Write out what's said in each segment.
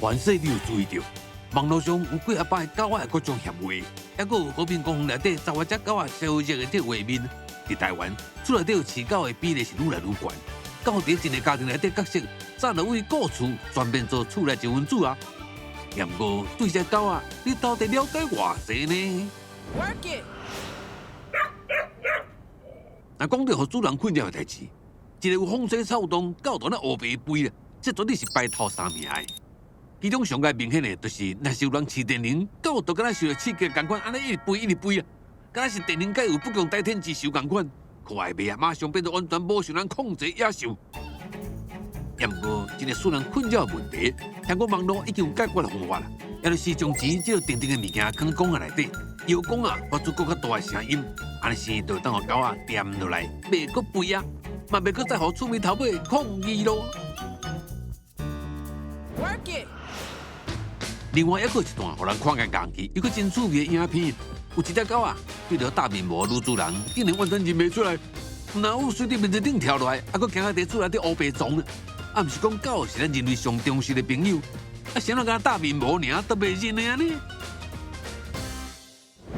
凡勢你有注意著，網路上有幾仔擺狗仔的各種嫌話，抑閣有和平公園內底十外隻狗仔消失的這個畫面。佇台灣，厝內底有飼狗的比例是愈來愈懸。狗佇一個家庭內底角色，早就為顧厝轉變做厝內一分子啊。毋過對這狗仔，你到底了解偌濟呢？ Work it！若講著予主人困擾的代誌，一個有風吹草動，狗就咧烏白吠啦，這絕對是排頭三名的。其中上蓋明顯的，就是若是有人飼電鈴，狗就敢若受著刺激仝款，按呢一直吠一直吠啊，敢若是電鈴佮有不共戴天之仇仝款，可愛袂啊，馬上變做完全無受人控制野獸。毋過，這個使人困擾的問題，聽講網路已經有解決的方法啦，也就是將錢這個甜甜的物件囥管仔內底，搖管仔發出閣較大的聲音，按呢聲就會當予狗仔恬落來，袂閣吠啊，嘛袂閣再予厝邊頭尾抗議囉。 Work it！另外，猶閣一段予人看見共去，猶閣真趣味的影片，有一隻狗仔對著戴面膜女主人，竟然完全認袂出來，毋但有隨佇面子頂跳落來，猶閣驚啊佇厝內底烏白傱。啊，毋是講狗是咱人類上忠實的朋友，啊，啥人共戴面膜爾都袂認的按呢？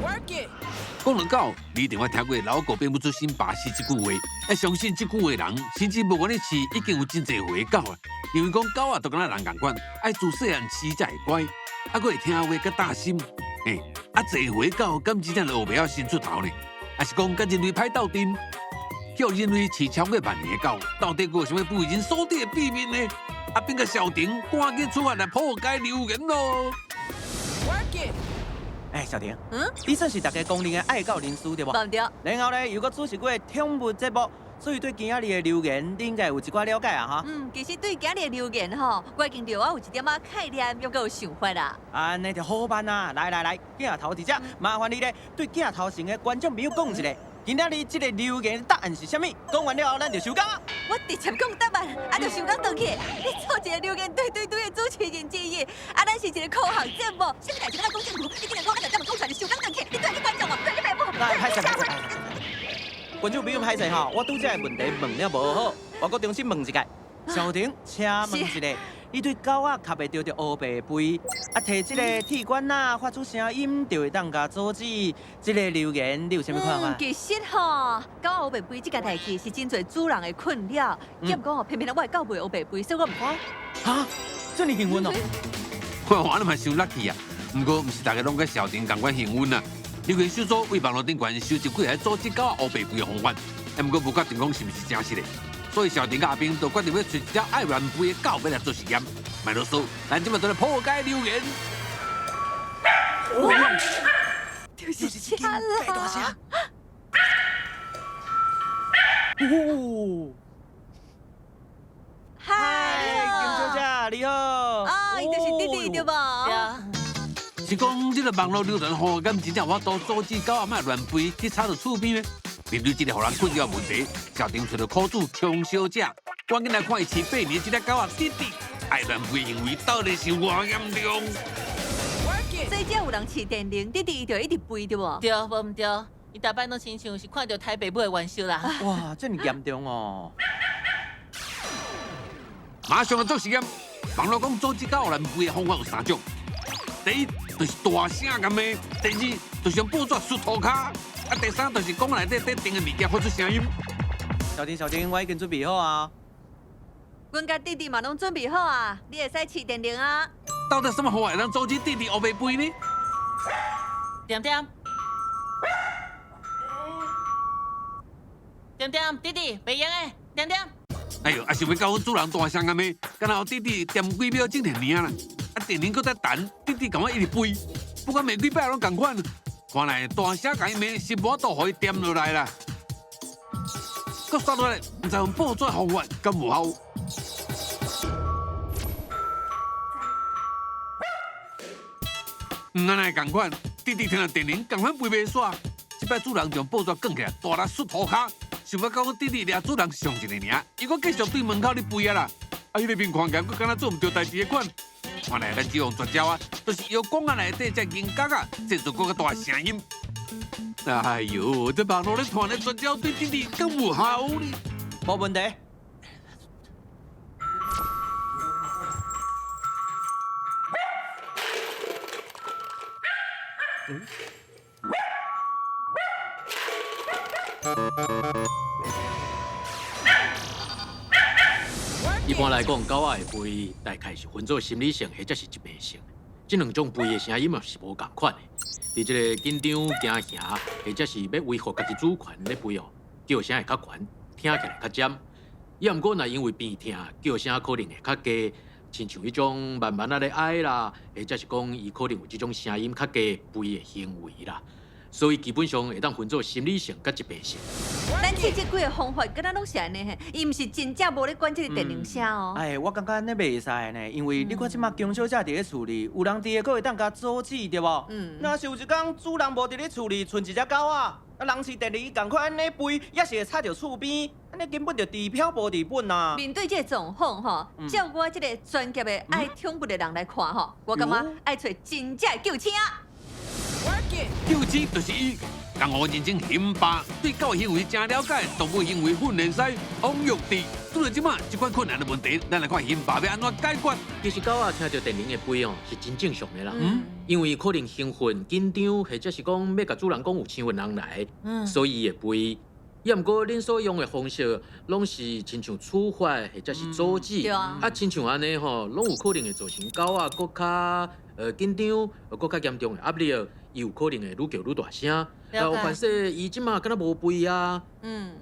Work it！講著狗，你一定捌聽過“老狗變不出新把戲”這句話。啊，相信這句話的人，甚至無管你飼已經有真濟歲的狗啊。因為講狗仔就敢若人仝款，愛自細漢飼才會乖，啊，閣會聽話佮貼心。欸，啊，濟歲狗敢真正就學袂曉新出頭呢？抑是講佮人類歹鬥陣？予人類飼超過萬年的狗，到底閣有啥物不為人所知的秘密呢？阿斌佮小婷趕緊出發來破解留言囉！ Work it！欸，小婷，你算是大家公認的愛狗人士對無？無毋對。然後咧，又閣主持過寵物節目，所以對今仔日的留言，你應該有一寡了解啊，哈。嗯，其實對今日的留言吼，我已經對我有一點仔概念，猶閣有想法啦。按呢就好辦啊！來來來，鏡頭佇遮，麻煩你咧對鏡頭前的觀眾朋友講一下，今仔日這個留言答案是啥物？講完了後，咱就收工。我直接講答案，啊，就收工轉去。你做一個留言對對對的主持人之一，啊，咱是一個科學節目，啥物代誌攏愛講政府，你竟然講啊，就這麼講出來就收工轉去，你對你觀眾哦，對你爸母。來，歹勢歹勢歹勢。觀眾朋友歹勢吼，我拄才的問題問了無好，我閣重新問一擺。小婷，請問一下，你對狗仔較袂著就烏白吠，啊，提這個鐵管仔發出聲音，就會當共阻止這個留言，你有啥物看法？其實吼，狗仔烏白吠這件代誌是真濟主人的困擾。兼講吼，偏偏我的狗袂烏白吠，所以我毋知。哈，這麼幸運哦！我你嘛傷 lucky 啊！毋過毋是逐个攏佮小婷仝款幸運啊。留言小組為網路頂懸收集幾个阻止狗仔烏白吠的方法，毋過無確定講是毋是真實的。所以小婷佮阿斌都決定欲揣一隻愛亂吠的狗欲來做實驗。莫囉嗦，咱這擺就來破解留言。就是這啦。哦，嗨，金小姐，你好。啊，伊就是弟弟對無？對。是講這個網路留言吼，敢真正有法度阻止狗仔莫亂吠去吵著厝邊呢？面對這個予人困擾的問題，小婷揣著苦主瓊小姐，趕緊來看伊飼8年這隻狗仔弟弟愛亂吠行為到底是偌嚴重。所以只要有人飼電鈴，弟弟伊就一直吠對無？對，無毋對，伊逐擺攏親像是看著台爸母的冤仇啦。哇，這麼嚴重哦！馬上來做實驗，網路講阻止狗亂吠的方法有三種。第一就是大聲共罵，第二就是用報紙摔塗跤，啊，第三就是管內底佇甜的物件發出聲音。小婷，小婷，我已經準備好啊。阮佮弟弟嘛攏準備好啊，你會使飼電鈴啊。到底啥物方法會當阻止弟弟烏白吠呢？恬恬，恬恬，弟弟袂用的，恬恬。哎喲，啊是欲教阮主人大聲共罵，敢若予弟弟恬幾秒鐘爾啦。啊，電鈴閣在彈，弟弟共我一直吠，不管罵幾擺攏仝款。看來大聲共伊罵是無法度予伊恬落來啦。閣煞落來，毋知用報紙方法敢有效？毋按呢仝款，弟弟聽著電鈴，仝款吠袂煞。這擺主人將報紙捲起來，大力摔塗跤，想欲到阮弟弟掠主人上一个爾，伊閣繼續對門口咧吠啊啦。啊，彼个面看起來閣敢若做毋著代誌的款。看來咱這項絕招啊，就是搖管仔內底這銀角仔，製造閣較大聲音。哎喲，這網路咧傳的絕招對弟弟敢有效呢？無問題。一般來講，狗仔的吠大概是分做心理性或者是疾病性。這兩種吠的聲音嘛是無仝款的。佇這個緊張、驚嚇，或者是欲維護家己主權咧吠哦，叫聲會較懸，聽起來較尖。抑毋過若因為病疼，叫聲可能會較低，親像彼種慢慢仔咧哀啦，或者是講伊可能有這種聲音較低吠的行為啦。所以基本上會當分做心理性佮疾病性。咱試這幾个方法，敢若攏是按呢嘿，伊毋是真正無咧管這个電鈴聲哦。哎，我感覺按呢袂使呢，因為你看這馬姜小姐佇咧厝裡，有人佇咧，閣會當共阻止對無？若是有一工主人無佇咧厝裡，賰一隻狗仔，啊人飼電鈴仝款按呢吠，也是會吵著厝邊，按呢根本就治標無治本啊。面對這个狀況吼，照我這个專業的愛寵物的人來看吼，我感覺愛揣真正的救星。救星就是伊，江湖人稱熊爸，對狗行為誠了解，動物行為訓練師王玉智。拄著這馬這款困難的問題，咱來看熊爸欲按怎解決。其實狗仔聽著電鈴的吠哦，是真正常的啦。因為可能興奮、緊張，或者是講欲共主人講有生份人來，所以伊會吠。抑毋過恁所用的方式，攏是親像處罰或者是阻止，啊，親像按呢吼，攏有可能會造成狗仔閣較緊張，閣較嚴重的壓力，伊有可能會愈叫愈大聲。凡勢伊這馬敢若無吠啊，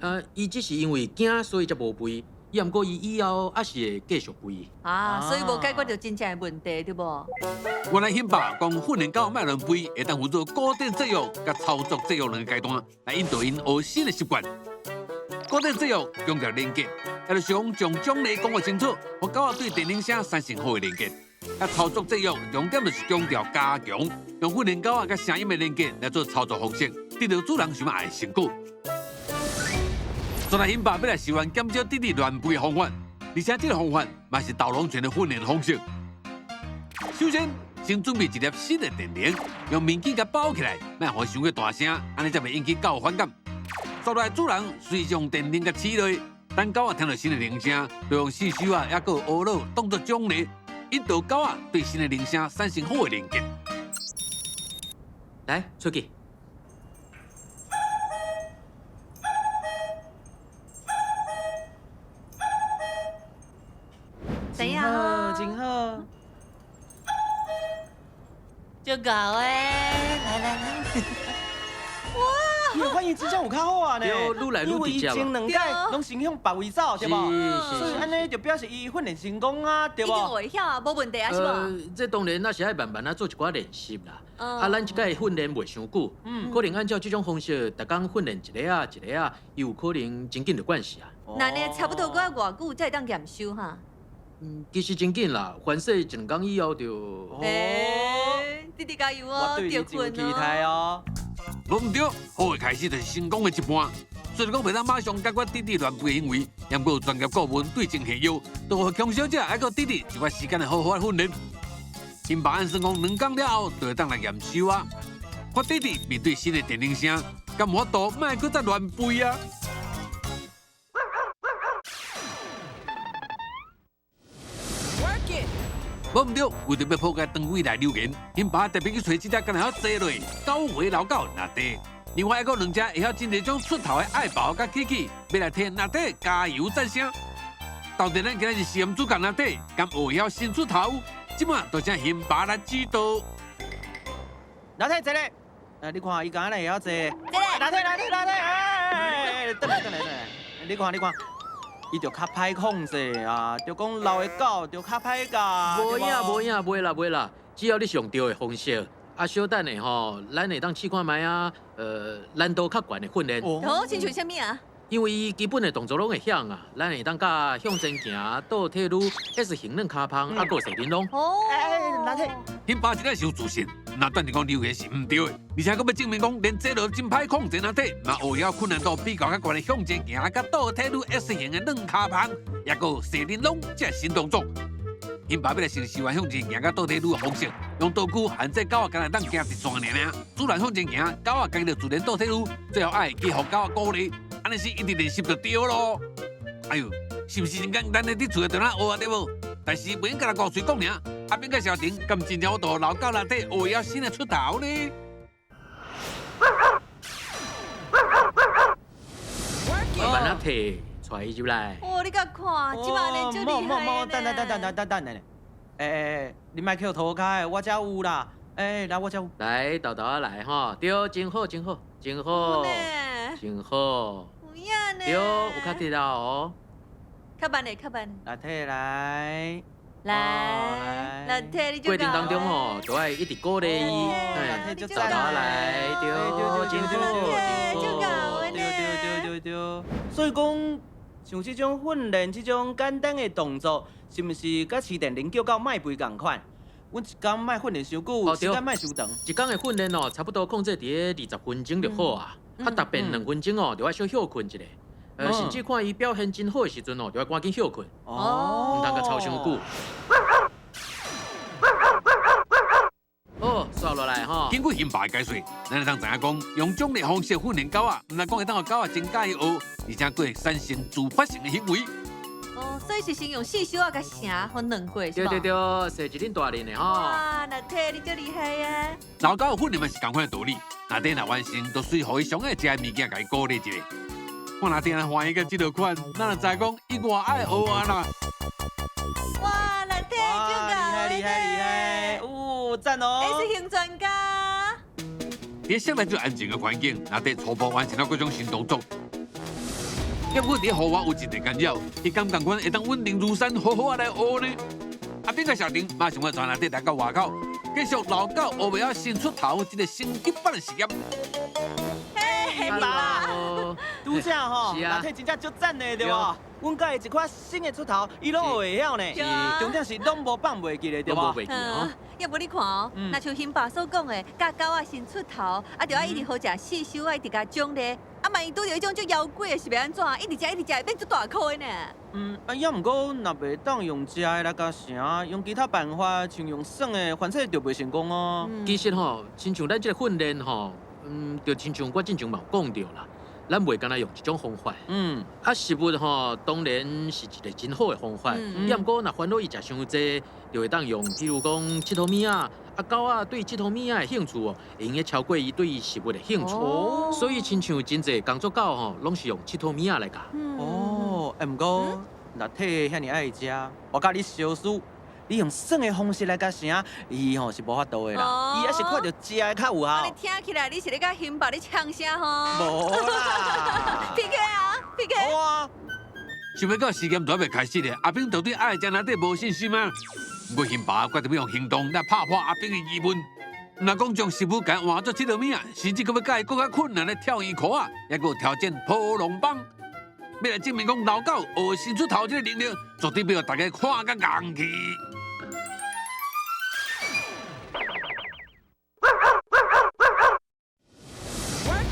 啊，伊只是因為驚所以才無吠。抑毋過伊以後猶是會繼續吠。啊，所以無解決著真正的問題，對無？原來熊爸講訓練狗莫亂吠，會當分做古典節育佮操作節育兩个階段，來引導𪜶學新的習慣。古典節育強調連結，也就是講將獎勵講予清楚，予狗仔對電鈴聲產生好的連結。啊，操作節育重點就是強調加強，用訓練狗仔佮聲音的連結來做操作方式，得到主人想欲愛的成果。再來，熊爸欲來示範減少弟弟亂吠的方法，而且這个方法嘛是導狼犬的訓練方式。首先，先準備一粒新的電鈴，用面巾共包起來，莫予傷過大聲，按呢才袂引起狗反感。接來，主人隨時用電鈴共試落，等狗仔聽著新的鈴聲，就用四手仔猶閣烏腦當作獎勵，引導狗仔對新的鈴聲產生好的連結。來，出去。怎樣？真好，足𠢕的，來來來。哇！伊的反應真正有較好啊呢，對，愈來愈因為伊直接前兩擺攏先向別位走，對無？所以按呢就表示伊訓練成功啊，對無？已經會曉啊，無問題啊，是無？這當然咱是愛慢慢仔做一寡練習啦。啊，咱這擺訓練袂傷久，可能按照這種方式，逐工訓練一个仔一个仔，伊有可能真緊就慣勢啊。那呢，差不多閣愛偌久才會當驗收哈？其實真緊啦，凡勢一兩工以後就。欸，弟弟加油哦，我對你真有期待哦。無毋對，好的開始就是成功的一半。雖然講袂當馬上解決弟弟亂吠的行為，毋過有專業顧問對症下藥，就予強小姐猶閣弟弟一寡時間來好好訓練。熊爸按算講兩工了後就會當來驗收啊。看弟弟面對新的電鈴聲，敢有法度莫閣再亂吠啊？無毋對，為著欲破解長尾來留言，熊爸特別去揣這隻敢若曉坐落狗回老狗拿地。另外猶閣兩隻會曉真濟種出頭的愛寶佮キキ，欲來替拿地加油讚聲。到底咱今仔日試驗主角拿地，敢學會曉新出頭？這馬就請熊爸來指導。拿地坐咧，來你看伊敢若會曉坐。拿地拿地拿地，哎，轉來轉來轉來，你看你看。伊就較歹控制啊，就講老的狗就較歹教。無影無影，袂啦袂啦，只要你上對的方式，啊，小等下吼，咱會當試看覓啊，難度較懸的訓練。哦，親像啥物啊？因為伊基本的動作攏會曉啊，咱會當教向前行、倒退嚕、S 型軟跤蜂，啊，閣踅玲瑯。哦，哎，拿鐵。熊爸真正是有自信，若斷定講留言是毋對的，而且閣欲證明講，連這落真歹控制拿鐵，嘛學會曉困難度比較較懸的向前行、佮倒退嚕 S 型的軟跤蜂，抑閣踅玲瑯這新動作。熊爸欲來先示範向前行佮倒退嚕的方式，用道具限制狗仔，敢若當行直線爾爾。主人向前行，狗仔家己就自然倒退嚕，最後愛會記予狗仔鼓勵，按呢是一直練習就對囉。哎喲，是毋是真簡單的？佇厝內就那學啊，對無？但是袂用干焦顧喙講爾，阿扁佮小婷，敢真正有度老狗拿地學會曉新的出頭呢？慢慢仔提，帶伊入來。哦，你共看，這馬呢足厲害等等等等等等等等，欸，你莫捡塗跤的，我遮有啦。欸，來我遮有。來，沓沓仔來吼，對，真好，真好，真好，真好。有影呢。對，有較直啦哦。較慢的，較慢。來，提來。來，來提你過程當中吼，都愛一直鼓勵伊，嘿，沓沓仔來，對，真好，真好，對對對對對。所以講，像這種訓練這種簡單的動作，是毋是佮飼電鈴叫狗莫吠仝款？阮一工莫訓練傷久，時間莫傷長。一工的訓練哦，差不多控制佇咧20分鐘就好啊。啊，逐遍2分鐘哦，就愛小歇睏一下。甚至看伊表現真好的時陣哦，就愛趕緊歇睏。哦，毋通共操傷久。好，煞落來吼。經過興爸的解說，咱會當知影講，用獎勵方式訓練狗仔，毋但講會當予狗仔真佮意學，而且閣會產生自發性的行為。哦，所以是先用細手仔共繩分兩過，是對對對，踅一恁大人的吼。哇，那體你足厲害啊！老狗訓練嘛是仝款的道理，若底若完成，就隨予伊上愛食的物件，共伊鼓勵一下。看若定歡喜到這落款，咱就知講伊偌愛學啊啦。哇，那體足𠢕厲害厲害厲害，哦，讚哦！欸，是型專家。佇室內最安靜的環境，若底初步完成了各種新動作。不過佇戶外有一個干擾，伊敢仝款會當穩定如山，好好仔來學呢？阿扁佮小婷馬上欲帶若底來到外口，繼續老狗學袂曉新出頭這個升級版的實驗。嘿，爸，拄才吼，若體真正足讚的對無？阮教伊一款新的出頭，伊攏學會曉呢。重點是攏無放袂記的對無？攏無袂記吼。抑無你看哦，若像興爸所講的，教狗仔新出頭，啊，著愛一直好食細手，愛一直共獎勵。啊，萬一拄著彼種足枵鬼的，是欲按怎？一直食一直食，會變足大箍的呢。啊，抑毋過若袂當用食的來共繩，用其他辦法，像用耍的，反正就袂成功哦。其實吼，親像咱這個訓練吼，就親像我進前嘛有講著啦，咱袂干焦用一種方法。啊，食物吼，當然是一個真好的方法。抑毋過若煩惱伊食傷濟，就會當用，譬如講𨑨迌物仔。啊，狗仔對𨑨迌物仔的興趣哦，會用得超過伊對食物的興趣。所以親像真濟工作狗吼，攏是用𨑨迌物仔來教。哦，欸，毋過若體遐爾愛食，我佮你相輸，你用耍的方式來共繩，伊吼是無法度的啦。伊猶是看著食的較有效。你聽起來你是咧佮興爸咧搶聲吼？無啦。 PK 啊，PK。好啊。想欲到時間都猶未開始咧，阿炳到底愛食哪底無信心啊？毋過興爸決定欲用行動來拍破阿炳的疑問。毋但講將食物共換做𨑨迌物仔，甚至閣欲教伊閣較困難的跳圓箍仔，猶閣有挑戰波浪枋，欲來證明講老狗學新出頭這個能力，絕對欲予大家看甲𠢕去。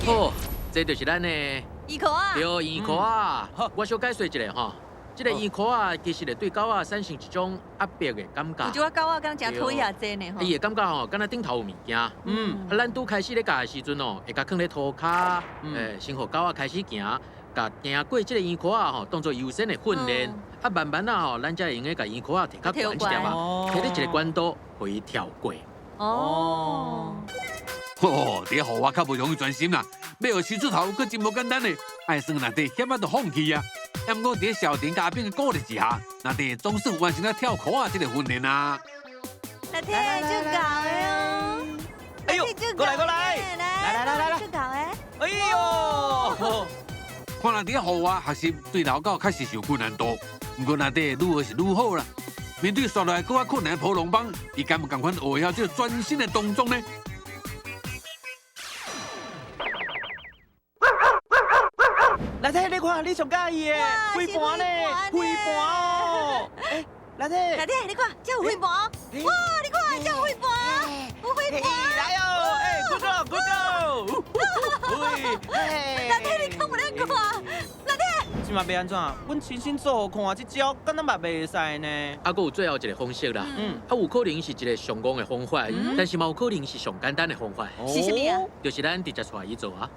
好，這就是咱的圓箍仔。對，圓箍仔。我小解說一下吼。這個圓箍仔其實會對狗仔產生一種壓迫的感覺。有一寡狗仔敢誠討厭這呢吼。伊會感覺吼，敢若頂頭有物件。啊，咱拄開始咧教的時陣哦，會共囥咧塗跤，先予狗仔開始行，共行過這個圓箍仔吼，當做優先的訓練。啊，慢慢仔吼，咱才會用得共圓箍仔提較懸一點仔，提咧一個懸度，予伊跳過。哦。吼，佇戶外較無容易專心啦，欲學新出頭，閣真無簡單咧，愛算若底險仔就放棄啊。毋過佇小婷佮阿炳的鼓勵之下，若底總算完成了跳箍仔這個訓練啊！若底足𠢕的哦！哎呦，過來過來，來來來來來，足𠢕的！哎呦，看來佇戶外學習對老狗確實是有困難度，毋過若底愈學是愈好啦。面對紲落來閣較困難的波浪枋，伊敢有仝款學會曉這個全新的動作呢？來體，你看，你上佮意的飛盤呢？飛盤哦！欸，來體，來體，你看，這有飛盤。哇，你看，這有飛盤，有飛盤。來哦，欸，good job，good job。來體，你敢有咧看？來體，這馬欲按怎？阮親身做予看，這招敢若嘛袂使呢。啊，閣有最後一個方式啦。啊，有可能是一個上戇的方法，但是嘛有可能是上簡單的方法。是啥物啊？就是咱直接帶伊做啊。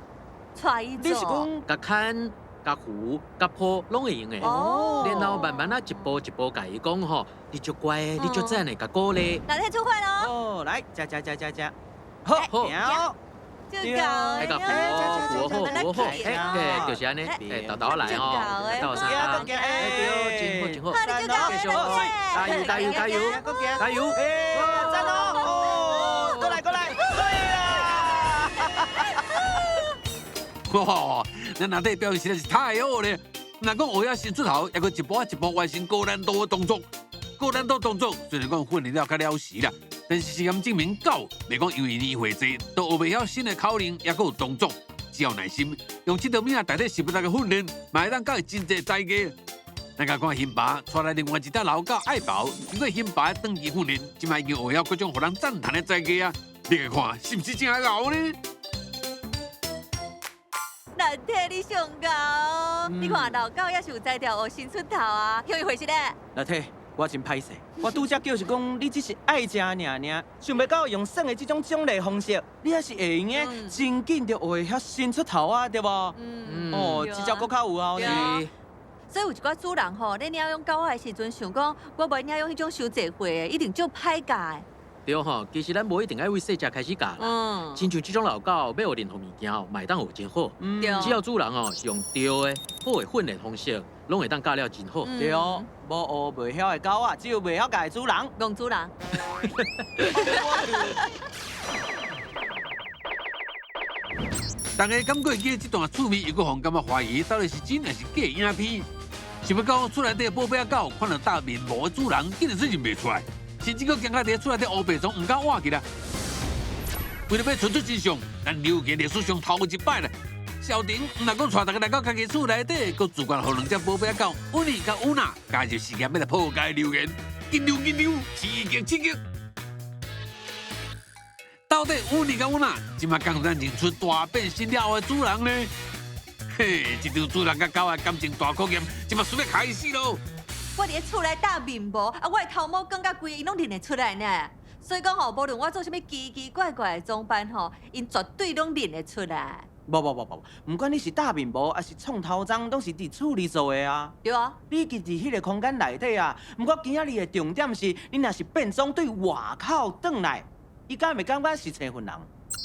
帶伊做。你是講共牽、共扶、共抱，攏會用的。哦。然後慢慢仔一步一步共伊講吼，你足乖的，你足讚的，共鼓勵。來，出發囉。哦，來，食食食食食。好，好。足𠢕愛共扶扶好扶好，哎，對，就是按呢，哎，沓沓仔來吼，鬥相共，哎，對，真好真好，繼續，加油加油加油加油，哎，讚哦，哦，過來過來，對啦！哇，咱阿弟表現實在是太好咧！若講學曉新出頭，猶閣一步一步完成高難度的動作。高難度動作雖然講訓練了較了時啦，但是實驗證明狗袂講因為年歲濟，都學袂曉新的口令，猶閣有動作。只要耐心，用這條命代替十八的訓練，嘛會當教伊真濟才藝。咱共看興爸帶來另外一隻老狗愛寶，經過興爸的長期訓練，這擺已經學曉各種予人讚嘆的才藝啊！你來看，是毋是真𠢕呢？難睇你上𠢕，你看老狗也是有才調學新出頭啊，向伊回事咧。來睇，我真歹勢，我拄才就是講你只是愛食爾爾，想袂到用耍的這種獎勵方式，你還是會用的，真緊就學會曉伸出頭啊，對無？嗯。哦，這隻閣較有效呢。所以有一寡主人吼，咧領養狗仔的時陣，想講我袂領養彼種傷濟歲的，一定足歹教的。對吼，其實咱無一定愛為細隻開始教啦。親像這種老狗，欲學任何物件吼，嘛會當學真好。只要主人哦是用對的、好的訓練方式，攏會當教了真好。對哦，無學袂曉的狗仔，只有袂曉教的主人。戇主人。大家敢閣會記得這段趣味，又閣予人感覺懷疑，到底是真還是假影片？想欲到厝內底寶貝仔狗看著戴面膜的主人，竟然是認袂出來，甚至閣驚甲佇厝內底烏白裝毋敢倚去啦。為著欲揣出真相，咱留言歷史上頭一擺啦。小婷毋但講帶大家來到家己厝內底，閣自願予兩隻寶貝仔狗烏尼佮烏娜加入實驗，欲來破解留言，緊張緊張，刺激刺激。到底烏尼佮烏娜這擺敢有當認出大變身了後的主人呢？嘿，這場主人佮狗的感情大考驗，這擺準備開始囉。我佇咧厝內戴面膜，啊，我的頭毛捲甲規，𪜶攏認會出來呢。所以講吼，無論我做啥物奇奇怪怪的裝扮吼，𪜶絕對攏認會出來。無無無無，毋管你是戴面膜，抑是創頭鬃，攏是佇厝裡做的啊。對啊。你佇彼个空間內底啊。毋過今仔日的重點是，你若是變裝對外口轉來，伊敢會感覺是生份人？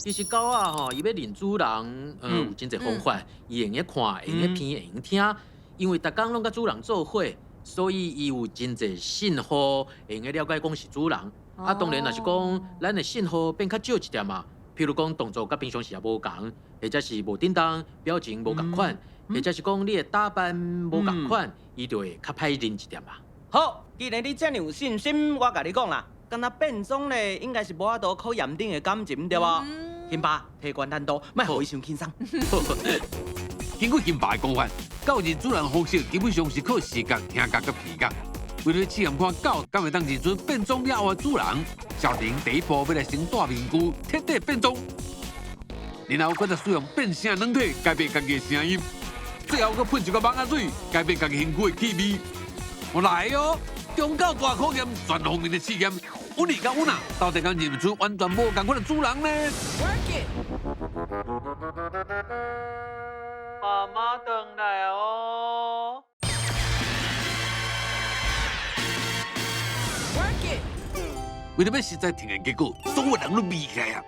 其實狗仔吼，伊欲認主人，有真濟方法，伊會用得看，會用得鼻，會用聽，因為逐工攏佮主人做伙，所以伊有真濟信號，會用得了解講是主人。啊，當然若是講咱的信號變較少一點嘛，譬如講動作佮平常時也無仝，或者是無振動，表情無仝款，或者是講你的打扮無仝款，伊就會較歹認一點嘛。好，既然你遮爾有信心，我共你講啦，敢若變裝咧，應該是無法度考驗恁的感情對無？興爸，提懸難度，莫予伊傷輕鬆。根據興爸的講法，狗認主人方式基本上是靠視覺、聽覺佮鼻覺。為了試驗看狗敢會當認出變裝了後的主人，小林第一步欲來先戴面具，徹底變裝，然後閣再使用變聲軟體改變家己的聲音，最後閣噴一個網仔水，改變家己身軀的氣味。我來哦，中狗大考驗，全方面的試驗，烏尼佮烏娜到底敢認出完全無仝款的主人呢？ Work it！媽媽轉來哦。 Work it！為著欲實在呈現結果，所有人攏覕起來啊！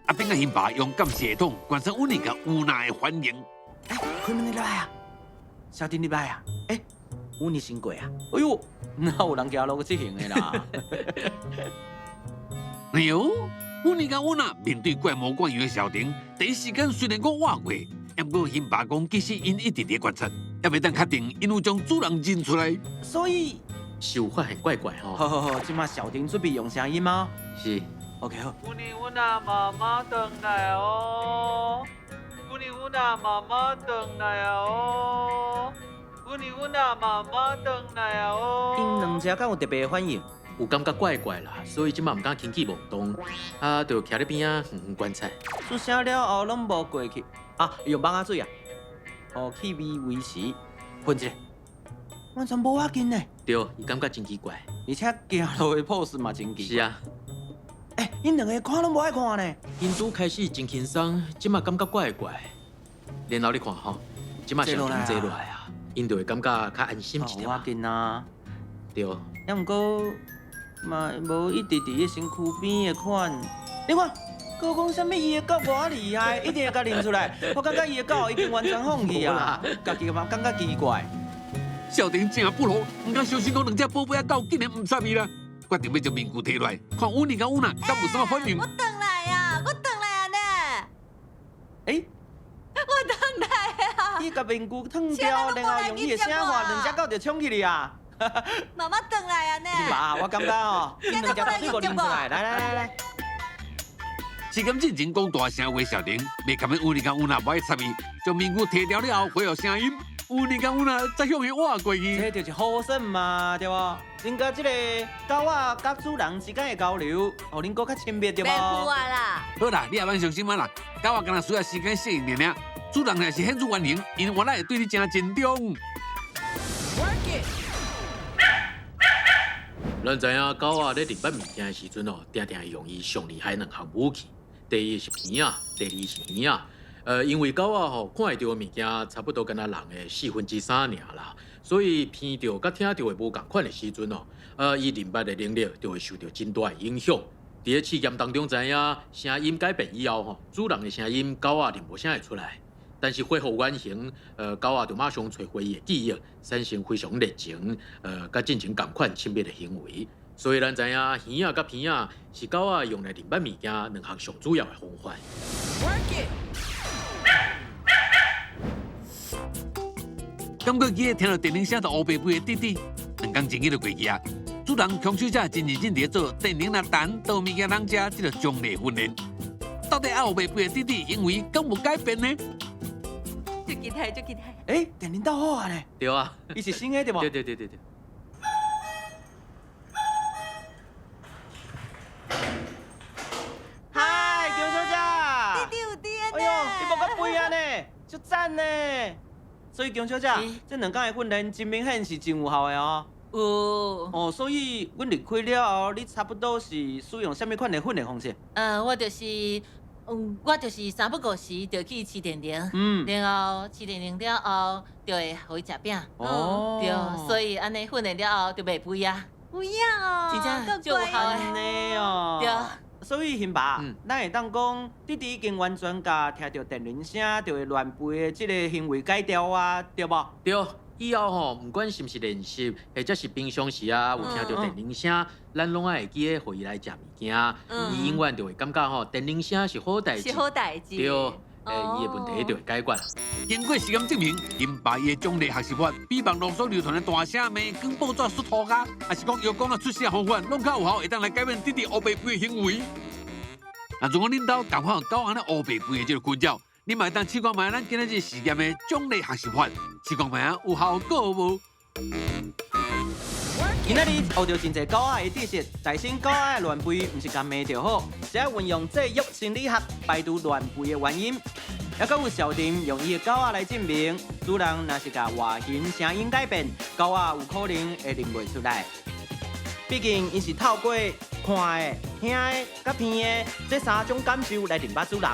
阿扁佮興爸用監視系統觀察烏尼佮烏娜的反應。哎，開門入來啊！小弟入來啊！哎，烏尼先過啊！哎喲，哪有人行路這型的啦？哎喲，烏尼佮烏娜面對怪模怪樣的小婷，第一時間雖然講倚過，毋過興爸講其實𪜶一直佇觀察，猶未當確定𪜶有將主人認出來。所以是有發現怪怪吼。好好好，這馬小婷準備用聲音嗎？是。 OK 好。烏尼烏娜媽媽轉來哦！烏尼烏娜媽媽轉來哦！烏尼烏娜媽媽轉來哦！𪜶兩隻敢有特別的反應？有感覺怪怪啦，所以這馬毋敢輕舉妄動，啊，就徛咧邊仔遠遠觀察。出聲了後攏無過去，啊，用網仔水啊，予氣味維持，噴一下，完全無要緊呢。對，伊感覺真奇怪，而且行路的 pose 嘛真奇怪。是啊。欸，𪜶兩个看攏無愛看呢。𪜶拄開始真輕鬆，這馬感覺怪怪。然後你看吼，這馬小婷坐落來啊，𪜶就會感覺較安心一點。無要緊啊。對。抑毋過嘛無一直佇咧身軀邊的款，你看，閣講啥物？伊的狗偌厲害，一定會共認出來。我感覺伊的狗已經完全放棄啊，家己嘛感覺奇怪。少年誠不落，毋敢相信講兩隻寶貝仔狗竟然毋插伊啦，決定欲將面具提落來，看烏尼佮烏娜敢有啥反應。我轉來啊！我轉來啊呢！欸，我轉來啊！伊共面具脫掉，然後用伊的聲話，兩隻狗就衝起來啊！媽媽轉來啊呢！爸，我感覺哦，兩隻狗水無認出來，來來來來。是咁進前講大聲話，小玲袂甘願烏尼佮烏娜無愛插伊，將面具提掉了後恢復聲音，烏尼佮烏娜才向伊倚過去。這就是好耍嘛，對無？恁佮這個狗仔佮主人之間的交流，予恁閣較親密，對無？袂赴啊啦！好啦，你也免傷心啊啦，狗仔敢若需要時間適應爾爾，主人若是顯出原形，𪜶原來會對你誠珍重。 Work it. 咱知影狗仔咧認捌物件的時陣哦，定定會用伊上厲害兩項武器。第一是鼻仔，第二是耳仔。因為狗仔吼看會著的物件，差不多敢若人的3/4爾啦，所以鼻著佮聽著的無仝款的時陣哦，伊認捌的能力就會受著真大的影響。佇咧試驗當中知影，聲音改變以後吼，主人的聲音狗仔認無啥會出來，但是恢復原形，狗仔就馬上揣回伊的記憶，產生非常熱情，佮進行仝款親密的行為。所以咱知影，耳仔佮鼻仔是狗仔用來認捌物件兩項上主要的方法。 Work it. 感覺記得聽著電鈴聲就烏白吠的弟弟，兩工真緊就過去啊！主人強手者真認真佇咧做電鈴若彈，就有物件通食，這個獎勵訓練。到底愛烏白吠的弟弟行為敢有改變呢？足期待，足期待。欸，電鈴鬥好啊咧！對啊，伊是新的對無？對對對對對。嗨，姜小姐。弟弟有佇哎喲，你無閣吠啊呢，足讚呢！所以姜小姐，這兩工的訓練真明顯是真有效的哦。有。哦，所以阮離開了後，你差不多是使用啥物款的訓練方式？我就是三不五時就去飼電鈴，然後飼電鈴了後就會予伊食餅。哦。對，所以按呢訓練了後就袂吠啊。有影哦，真正足有效的。按呢哦。對。所以興爸，咱會當講，弟弟已經完全共聽著電鈴聲就會亂吠的這個行為改掉啊，對無？對，以後吼，毋管是毋是練習，或者是平常時啊，有聽著電鈴聲，咱攏愛會記得予伊來食物件，伊永遠就會感覺吼，電鈴聲是好代誌。是好代誌。對，伊的問題就會解決。經過實驗證明，興爸伊的獎勵學習法，比網路所流傳的大聲罵、捲報紙摔塗跤，抑是講搖桿仔出聲方法，攏較有效，會當來改變弟弟烏白吠的行為。啊，如果恁兜仝款有狗按呢烏白吠的這個困擾，你嘛會當試看覓咱今仔日實驗的獎勵學習法，試看覓啊有效果無？今仔日學著真濟狗仔的知識，提升狗仔的亂吠，毋是共罵就好，是愛運用制約心理學排除亂吠的原因。抑閣有小丁用伊的狗仔來證明，主人若是共外形聲音改變，狗仔有可能會認袂出來。畢竟𪜶是透過看的、聽的、佮鼻的這三種感受來認捌主人。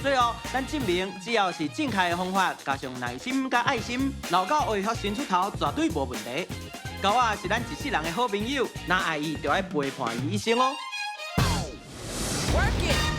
最後，咱證明只要是正確的方法，加上耐心佮愛心，老狗會學伸出頭絕對無問題。狗仔是咱一世人的好朋友，若愛伊就愛陪伴伊一生哦。 Work it.